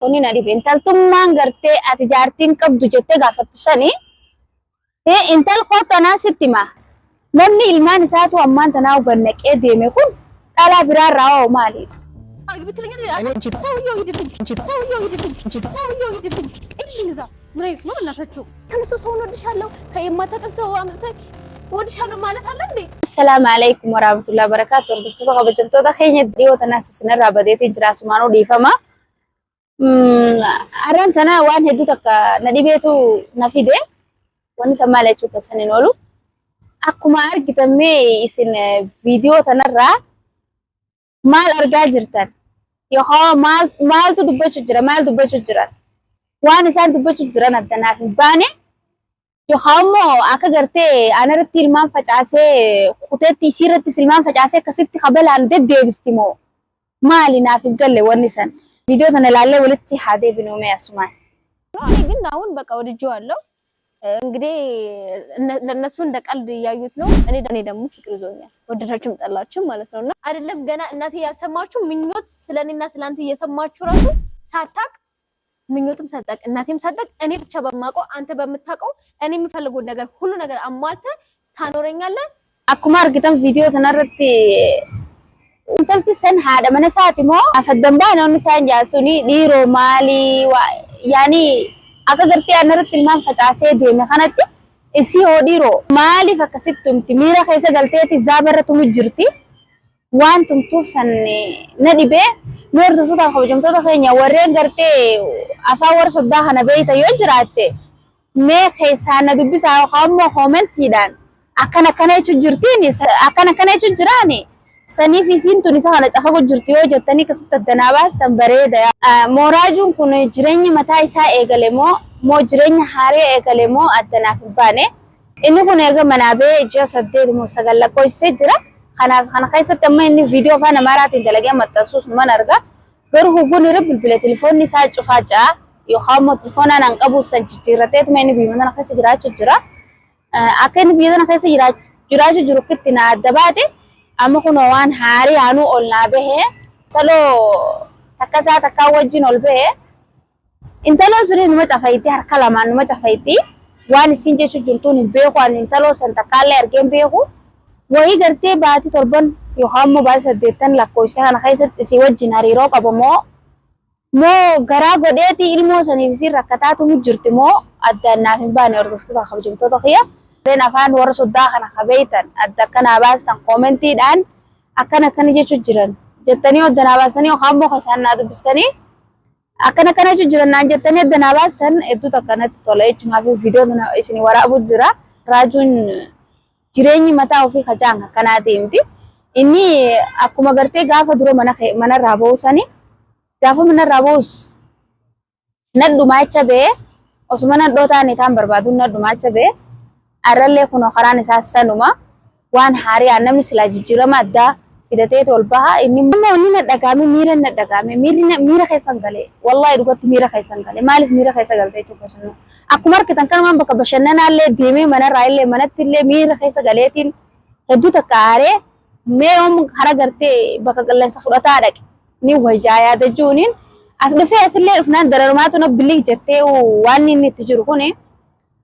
Wanni na dhibe intaltummaan gartee ati jaartiin qabdu jettee gaafattu sani intal kootu anaa sitti hima. Namni ilmaan isaatu ammaan tanaa gad naqee deeme kun dhalaa biraarraa hoo maali? ሰውየው ሂድብኝ፣ ሰውየው ሂድብኝ፣ ሰውየው ሂድብኝ። እልኝ እዛ ምን አይነት ነው እናታችሁ? ተነስቶ ሰውን ወድሻለሁ የማታውቅን ሰው አምጥተህ ወድሻለሁ ማለት አለ እንዴ? Assalaamu alaikum warahmatullahi wabarakatuh. Hordoftoota kabajamtoota keenya dhiyoo tanaas isinirraa badeetiin jira, asumaanuu dhiifama. Har'aan tana waan hedduu takka na dhibeetu na fide. Wanni san maal jechuu keessan hin oolu. Akkuma argitan mee isin viidiyoo tanarraa maal argaa jirtan? Yookaan maal maaltu dubbachuu jira? Maal dubbachuu jiran? Waan isaan dubbachuu jiran adda naaf hin baane. Yookaan immoo akka gartee anarratti ilmaan facaasee kuteetti isiirrattis ilmaan facaasee akkasitti kabalaan deddeebisti moo maali naaf hin galle wanni san. Viidiyoo kana ilaallee walitti haa deebinu mee asumaan. እኔ ግን አሁን በቃ ወድጄዋለሁ። እንግዲህ ለእነሱ እንደ ቀልድ እያዩት ነው። እኔ ደግሞ ፍቅር ይዞኛል፣ ወደዳችሁም ጠላችሁም ማለት ነውና አይደለም ገና እናቴ ያልሰማችሁ ምኞት ስለኔና ስለአንተ እየሰማችሁ ራሱ ሳታቅ ምኞትም ሳታቅ እናቴም ሳታቅ እኔ ብቻ በማውቀው አንተ በምታውቀው እኔ የምፈልገውን ነገር ሁሉ ነገር አሟልተህ ታኖረኛለህ። Akkuma argitan viidiyoo kanarratti intalti san haadha mana isaati moo afaddan baane wanni isaan jaasuni dhiiroo maalii yaani akka gartee anarratti ilmaan facaasee deeme kanatti isii hoo dhiiroo maaliif akkasitti tumti miira keessa galteeti zaabarra tumu jirti waan tumtuuf san na dhibee. Nu hordoftoota kabajamtoota keenya warreen gartee afaan warra soddaa kana beeyta yoo jiraatte mee keessaan na dubbisaa yookaan immoo koomentiidhaan akkana akkana jechuu jirtiin akkana akkana jechuu jiraani saniif isiin tun isa kana cafagu jirti yoo jettanii akkasitti addanaa baastan bareeda. Mooraajuun kun jireenya mataa isaa eegale moo jireenya haaraa eegale moo addanaaf hin baane. Inni kun eega manaa bahee ji'a 8 moo 9 lakkoofsisee jira. Kanaaf kana keessatti amma inni viidiyoo afaan Amaaraatiin dalagee maxxansuus man arga. Garuu hugguun irra bilbila telefoonni isaa cufaa ja'a yookaan immoo telefoonaan an qabu san jijjiirrateetuma inni biyya tana keessa jiraachuu jira. Akka inni biyya tana keessa jiraachuu jiru kitti na adda baate amma kun waan haarii aanuu ol naa bahee intaloo takka isaa takkaa wajjin ol bahee intaloo suni numa cafayti, harka lamaan numa cafayti. Waan isin jechuu jirtuun hin beeku, ani intaloo san takkaallee argee hin beeku. Wayii gartee baatii 7 yookaan immoo baatii 8 lakkoofsa kana keessatti isii wajjin hariiroo qaba moo garaa godheeti ilmoo saniif isiin rakkataatu jirti moo addaan naaf hin baane. Hordoftoota kabajamtoota kiyya. Warreen afaan warra soddaa kana kabeeytan adda akkanaa baastan koomentiidhaan akkana akkana jechuu jiran jettanii adda naa baastanii yookaan immoo isaan naa dubbistanii akkana akkana jechuu jiran naan jettanii adda naa baastan hedduu takka natti tola jechuun fi viidiyoo kana isin waraabu jira. Raajuun jireenyi mataa ofii kajaan akkanaa deemti. Inni akkuma gartee gaafa dura mana manarraa ba'u sani gaafa manarraa ba'us nadhumaacha ba'ee osuma nadhoo taane taan barbaadu nadhumaacha ba'ee arrallee kunoo karaan isaa sanuma waan haarii namni silaa jijjiirama addaa fidatee ol baha. Inni immoo inni na dhagaame miira na dhagaame miirri miira keessan galee wallahi dhugatti miira keessan galee. Maaliif miira keessa galtee jechuudha? Sun akkuma argitan kanumaan bakka bashannanaallee deemee manarraa illee manatti illee miira keessa galeetiin hedduu takka aaree mee yoom hara gartee bakka qilleensa fudhataa dhaqe ni wayyaa yaada juuniin as dhufee asillee dhufnaan dararumaatu na bilii jettee waan inni itti jiru kuni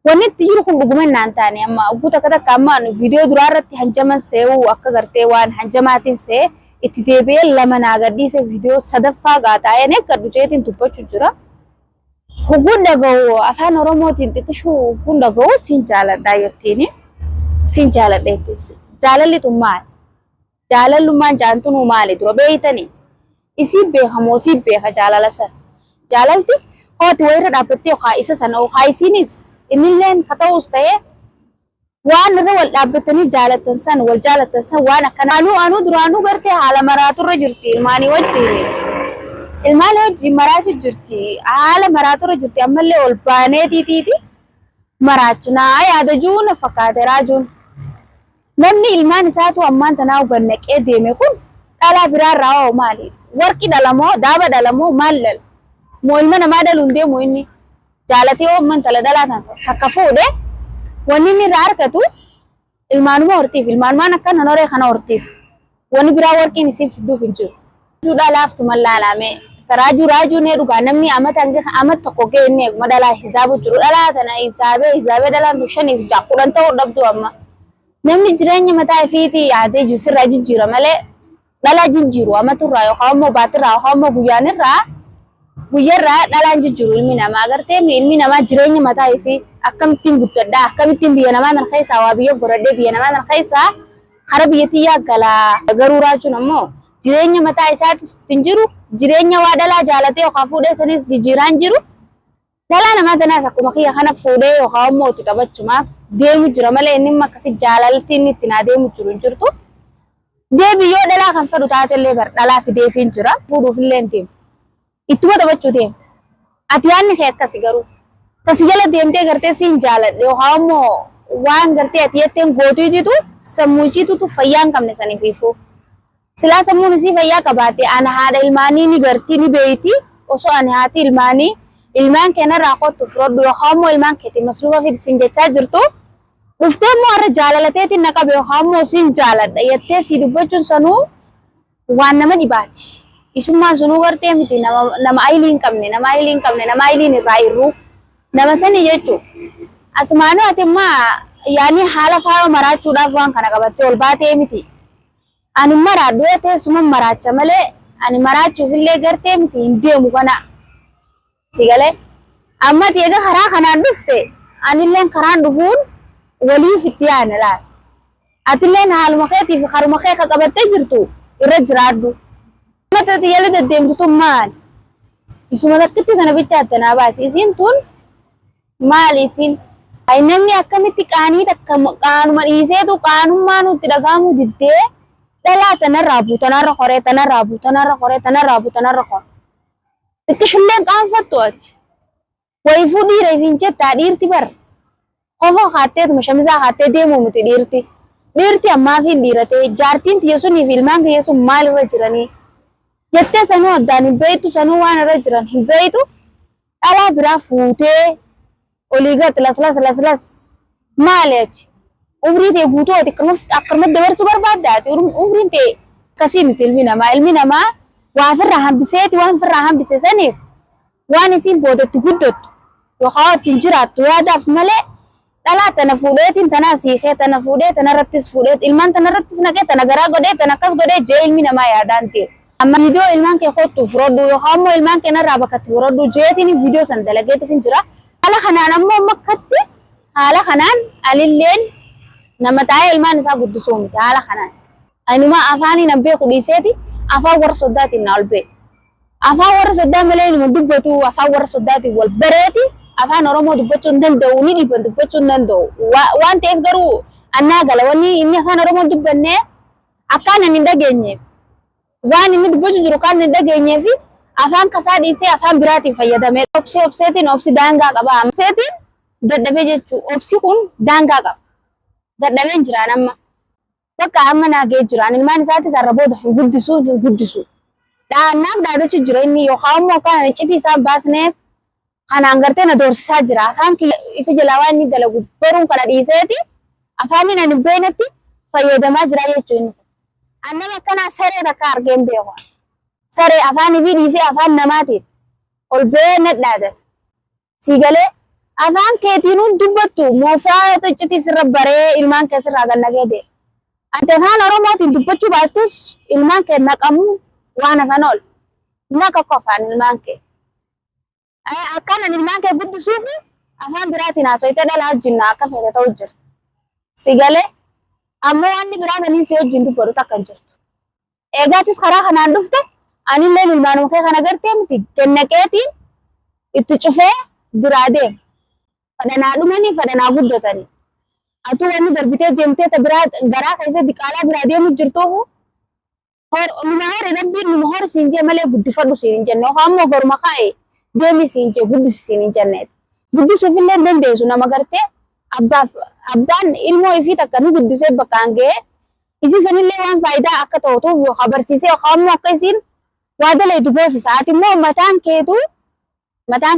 wanni itti jiru kun dhuguma naan taane. Amma ugguu takka takka amma viidiyoo duraa irratti hanjaman se'uu akka gartee waan hanjamaatiin se'ee itti deebi'ee lama naa gadhiise viidiyoo sadaffaa gaataa'een eeggadhu jeetiin dubbachuu jira. Hugguun dhaga'u afaan Oromootiin xiqqishuu hugguun dhaga'u siin jaaladhaa jettiini. Siin jaaladha jettis. Jaalalli tun maali? Jaalallummaan jaantunuu maali dura beeytanii? Isii beeka moo sii beeka jaalala sana? Jaalalti hooti wayirra dhaabbattee yookaan isa sana yookaan isiinis innilleen haa ta'us ta'ee waan irra wal dhaabbatanii jaalattan san wal jaalattan san waan akkana. Anuu duraanuu gartee haala maraaturra jirti ilmaanii wajjin. Ilmaanii wajjin maraatu jirti. Haala maraaturra jirti ammallee ol baanee tiitiiti maraachinaa yaada juuna fakkaate raajuun. Namni ilmaan isaatu ammaan tanaa gad naqee deeme kun dhalaa biraarraa hoo maali? Warqi dhala moo daaba dhala moo maal dhala? Moo ilma namaa dhaluun deemu inni? Jaalatee yoo amma intala dhalaa tana takka fuudhe wanni inni irraa argatu ilmaanuma hortiif, ilmaanumaan akkana horee kana hortiif. Wanni biraa warqiin isiin fidduuf hin jiru. Duudhaa laaftu mallaalame. Raajuu raajuun dhugaa namni amata hanga amata tokko ga'e inni eeguma dhalaa hisaabu jiru. Dhalaa tana hisaabee hisaabee dhalaan tun shaniif ja'a 10 ta'uu dhabdu amma. Namni jireenya mataa ifiitii yaadee ofirraa jijjiira malee dhalaa jijjiiru amaturraa yookaan immoo baatirraa yookaan immoo guyyaanirraa guyyarraa dhalaan jijjiiru ilmi namaa agartee ilmi namaa jireenya mataa ifii akkamittiin guddadhaa, akkamittiin biyya namaa tan keessaa waa biyya godhadhee biyya namaa tan keessaa kara biyya tiyyaa galaa. Garuu raachuun ammoo jireenya mataa isaatis hin jiru, jireenya waa dhalaa jaalatee yookaan fuudhee sanis jijjiiraan jiru. Dhalaa namaa tanaas akkuma kiyya kana fuudhee yookaan immoo itti taphachumaaf deemu jira malee inni immoo akkasi jaalalti inni itti naa deemu jiru hin jirtu. Deebi yoo dhalaa kan fedhu taatellee bar dhalaa fideefiin jira. Fuudhuuf illee hin deemu. Ittuma taphachuu deemta. Ati yaadni kee akkasi garuu. Tasi jala deemtee gartee siin jaaladhe yookaan immoo waan gartee ati jetteen gootuutitu sammuu isiitutu fayyaa hin qabne saniifiifuu. Silaa sammuun isii fayyaa qabaate ana haadha ilmaanii ni garti ni beeyti, osoo ani haati ilmaanii ilmaan kee narraa kottu fudhadhu yookaan immoo ilmaan keetii masruufa fidi siin jechaa jirtu dhuftee immoo har'a jaalalateetiin na qabe yookaan immoo siin jaaladha jettee sii dubbachuun sanuu waan nama dhibaati. Isummaan sunuu gartee miti nama nama aylii hin qabne, nama aylii hin qabne, nama ayliin irraa hir'uu nama sanii jechuudha. Asumaanuu ati immoo yaanii haala faayoo maraachuudhaaf waan kana qabattee ol baatee miti. Ani maraadhu yoo ta'e suma maraacha malee ani maraachuuf illee gartee miti hin deemu kana. Si galee? Amma ati egaa karaa kanaan dhufte anilleen karaan dhufuun waliif itti yaana laal. Atilleen haaluma keetii fi karuma kee ka qabattee jirtu irra jiraadhu. Amma ati yala deddeemtu tun maali? Isuma takkitti tana bichaatte naa baasi. Isiin tun maali isiin? Ay, namni akkamitti qaanii takka qaanuma dhiiseetu qaanummaa nutti dhagahamuu diddee dhalaa tanarraa buu, tanarra koree, tanarraa buu, tanarra koree, tanarraa buu, tanarra kore. Xiqqishulleen qaanfattu ati. Wayifuu dhiira ifiin jettaa dhiirti bar. Kofa kaatteetuma shamisaa kaattee deemuu miti dhiirti. Dhiirti ammaafiin dhiiratee jaartiin tiyya sunii fi ilmaan kiyya sun maalirra jiranii? Jettee sanuu addaan hin beektu, sanuu waan irra jiran hin beektu. Dhalaa biraa fuutee olii gad laslas laslas maali ati? Umrii tee guutuu ati akkanumatti dabarsuu barbaadda ati? Umriin tee akkasii miti ilmi namaa. Ilmi namaa waa ofirraa hambiseeti waan ofirraa hambise saniif waan isiin boodatti guddattu yookaan ittiin jiraattu yaadaaf malee dhalaa tana fuudheetiin tanaa siikee tana fuudhee tanarrattis fuudhee ilmaan tanarrattis naqee tana garaa godhee tana akkas godhee jee ilmi namaa yaadaan ta'e. Amma viidiyoo ilmaan kee kottu fudhadhu yookaan immoo ilmaan kee narraa bakka itti fudhadhu jeetiin viidiyoo san dalageetiif hin jira. Haala kanaan ammoo makkatti haala kanaan alilleen nama taa'ee ilmaan isaa guddisuu miti haala kanaan. Anuma afaaniin an beeku dhiiseeti afaan warra soddaatiin na ol ba'e. Afaan warra soddaa malee inuma dubbatu, afaan warra soddaatiin wal bareeti afaan Oromoo dubbachuu hin danda'u, ni dhiiban dubbachuu hin danda'u. Waan ta'eef garuu annaa gala wanni inni afaan Oromoo dubbannee akkaan ani hin dhageenyeef waan inni dubbachuu jiru kan hin dhageenyee fi afaan kasaa dhiisee afaan biraatiin fayyadamee obsee obseetiin obsi daangaa qaba. Obseetiin dadhabee jechuu, obsi kun daangaa qaba. Dadhabeen jiraan amma. Bakka amma naa ga'ee jira. Ani ilmaan isaatis har'a booda hin guddisu, hin guddisu. Dhaannaaf dhaadachuu jira inni yookaan immoo akkaan ani iccitii isaan baasneef kanaan gartee na doorsisaa jira. Afaan kiyya isa jalaa waan inni dalagu baruun kana dhiiseeti afaan inni ani hin beeknetti fayyadamaa jira jechuudha inni. An nama akkanaa saree takka argee hin beeku. Saree afaan ifii dhiisee afaan namaatiin ol ba'ee na dhaadata. Sii galee? Afaan keetiinuu dubbattu moofaa iccitii sirra baree ilmaan kee sirraa gad naqee deema. Ati afaan Oromootiin dubbachuu baattus ilmaan kee naqamu waan afaan oolu. Naqa qofaan ilmaan kee. Akkaan ani ilmaan kee guddisuuf afaan biraatiin haasoytee dhala wajjin akka feete ta'u jirtu. Si galee? Ammoo wanni biraa taniin si wajjin dubbatu takka hin jirtu. Eegaatis karaa kanaan dhufte anilleen ilmaanuma kee kana gartee miti gannaqeetiin itti cufee biraa deema. Fadhanaa dhumanii fadhanaa guddatanii. Atuu wanni darbitee deemtee ta biraa garaa keessa diqaalaa biraa deemu jirtuufu numa hori, rabbiin numa hori siin jee malee guddifadhu siin hin jenne yookaan immoo garuma ka'e deemi siin jee guddisi siin hin jenneeti. Guddisuuf illee hin dandeessu nama gartee abbaaf abbaan ilmoo ifii takka nu guddisee bakkaan ga'ee isii sanillee waan faayidaa akka ta'utuuf yookaan barsiisee yookaan immoo akka isiin waa dalaytu goosisa. Ati immoo mataan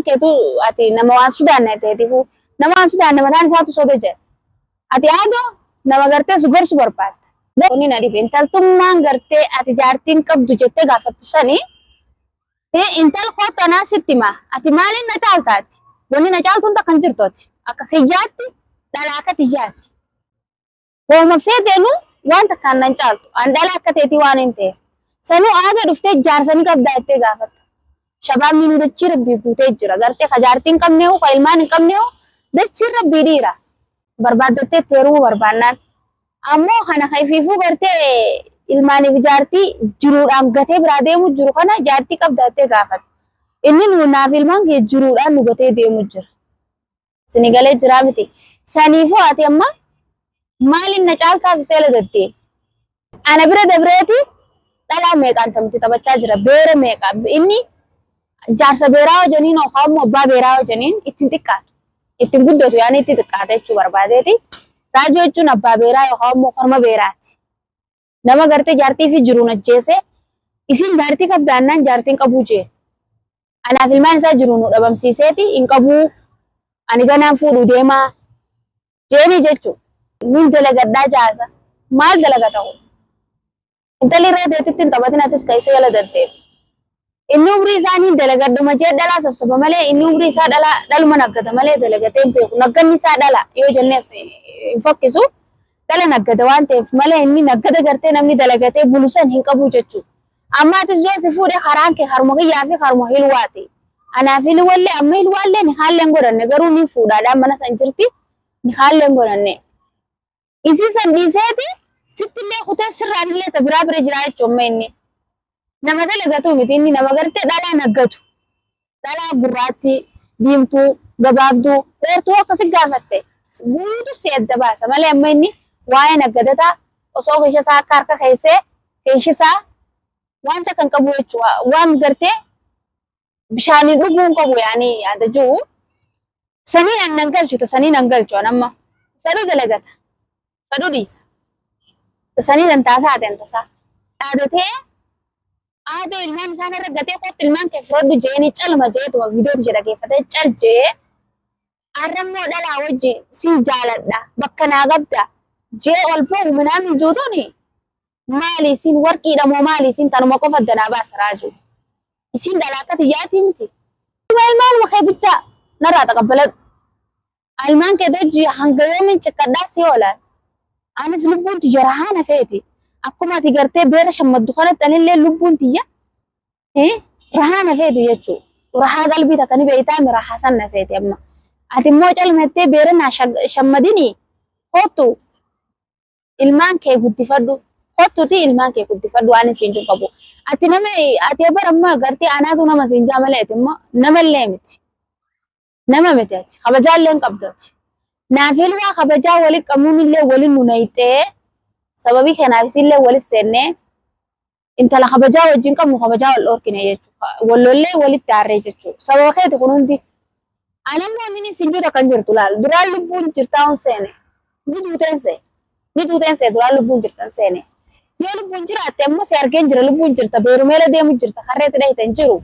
keetu ati nama waan sodaanne ta'eetifu nama waan sodaanne mataan isaatu soda jedha. Ati aadoo nama gartee si gorsu barbaadda. Kuni na dhibe, intaltummaan gartee ati jaartiin qabdu jettee gaafattu sanii Intal kootu anaa sitti hima. Ati maaliin na caaltaati? Wanni na caaltuun takka hin jirtu ati. Akka kiyyaatti dhala akka tiyyaati. Hooma feeteenu waan takkaan nan caaltu. An dhala akka teetii waan hin ta'eef. Sanuu aaga dhuftee jaarsa ni qabdaa jettee gaafatta. Shabaabni nu dachii rabbii guutee jira. Gartee ka jaartii hin qabneehu ka ilmaan hin qabneehu dachiin rabbii dhiira. Barbaaddattee itti heerumuu barbaannaan. Ammoo kana ka ifiifuu gartee ilmaaniif jaartii jiruudhaan gatee biraa deemu jiru kana jaartii qabda jettee gaafatta. Inni nu naaf ilmaan kee jiruudhaan nu gatee deemu jira. Sini galee jiraa miti. Saniifuu ati amma maaliin na caaltaaf seela daddee. Ana bira dabreeti dhalaa meeqaan tamti taphachaa jira. Beera meeqa inni jaarsa beeraa hojjaniin yookaan immoo abbaa beeraa hojjaniin ittiin xiqqaatu. Ittiin guddatu yaani itti xiqqaata jechuu barbaadeeti. Raajoo jechuun abbaa beeraa yookaan immoo korma beeraati. Nama gartee jaartii fi jiruun ajjeese isiin jaartii qabdaannaan jaartiin qabuu jee. Anaaf ilmaan isaa jiru nu dhabamsiiseeti hin qabuu ani ganaan fuudhu deemaa jeeni jechuudha. Nin dalagadhaa jaasa. Maal dalagata kun? Intalli irree teetitti hin taphatin atis ka isa jala deddeebi. Inni umrii isaa niin dalagadhuma jee dhalaa sossoba malee inni umrii isaa dhalaa dhaluma naggada malee dalagatee hin beeku. Nagganni isaa dhala yoo jennes hin fokkisu. Dhala naggada waan ta'eef malee inni naggada gartee namni dalagatee bulu san hin qabu jechuudha. Amma atis yoo si fuudhe karaan kee karuma kiyyaa fi karuma hilwaati. Anaaf hilwallee amma hilwaallee ni haallee hin godhanne garuu ni fuudhaadhaan mana san jirti ni haallee hin godhanne. Isii san dhiiseeti sittillee kutee sirraanillee ta biraa bira jiraa jechuun amma inni. Nama dalagatu miti inni nama gartee dhalaa naggatu. Dhalaa gurraattii, diimtuu, gabaabduu, dheertuu akkasi gaafatte guutu si adda baasa malee amma inni waa'ee naggadataa osoo keesha isaa akka harka keessee keeshi isaa wanta kan qabu jechuudha. Waan gartee bishaaniin dhuguu hin qabu yaanii yaada jiru. Saniin an nan galchu saniin an galchu an amma fedhu dalagata fedhu dhiisa. Saniin an taasaa ati an tasaa. Dhaadatee aadoo ilmaan isaan irra gatee kottu ilmaan kee fudhadhu jeeni calma jeetuma viidiyooti jedha geeffatee cal jee arrammoo dhalaa wajji sin jaaladha bakka naa qabda jee ol bahu minaamin juutuuni maali isin warqiidha moo maali isin tanuma qofa danaa baasa raajuu isin dhalaa akka tiyyaatii miti ilmaanuma kee bichaa narraa taqabbaladhu ilmaan kee hojii hanga yoomiin ciqqadhaa si oolan anis lubbuun tiyya rahaa na feeti akkuma ati gartee beera shammaddu kanatti anillee lubbuun tiyya rahaa na feeti jechuu rahaa qalbii takka ni beeytaa mi rahaa san na feeti amma ati immoo calmettee beera naa shammadinii kottu ilmaan kee guddifadhu kottuti ilmaan kee guddifadhu waan isiin jiru qabu ati nama ati bara amma gartee anaatu nama siin jaa malee ati immoo namallee miti nama miti ati kabajaallee hin qabdu ati naaf ilmaa kabajaa wali qabnuun illee wali nu nayxee sababii kanaaf isillee wali seennee intala kabajaa wajjin qabnu kabajaa wal dhorkine jechuudha wallollee walitti aarree jechuudha sababa keeti kun hundi anammoo inni isin jiru akkan jirtu laal duraan lubbuun jirtaa hun seene ni duuteen see ni duuteen see duraan lubbuun jirtan seene yoo lubbuun jiraatte ammoo si argeen jira lubbuun jirta beerumeela deemu jirta karreetti dhahite hin jiru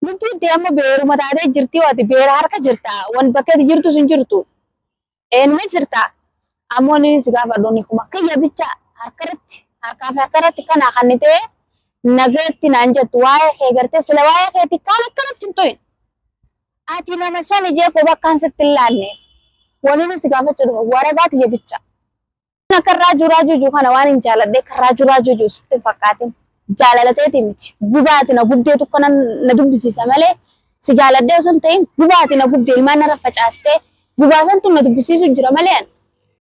lubbuun tee amma beeruma taatee jirti yoo ati beera harka jirta wan bakka ati jirtus hin jirtu eenuma jirta ammoo inni si gaafadhu ni kuma kiyya bicha harkarratti harkaa fi harkarratti kana kan ni ta'e nagaatti naan jettu waa'ee kee gartee sila waa'ee keetii kaan akkanatti hin to'in ati nama sani jee koo bakkaan sitti hin laanneef waliin si gaafachuu dhufa waraqaa tiyya bicha. Akka raajuu raajuu jiru kana waan hin jaaladhee akka raajuu raajuu jiru sitti hin fakkaatin. Jaalalateeti miti. Gubaati na gubdeetu kana na dubbisiisa malee si jaaladhee osoo hin ta'in gubaati na gubde ilmaan narra facaastee gubaa santu na dubbisiisu jira malee ani.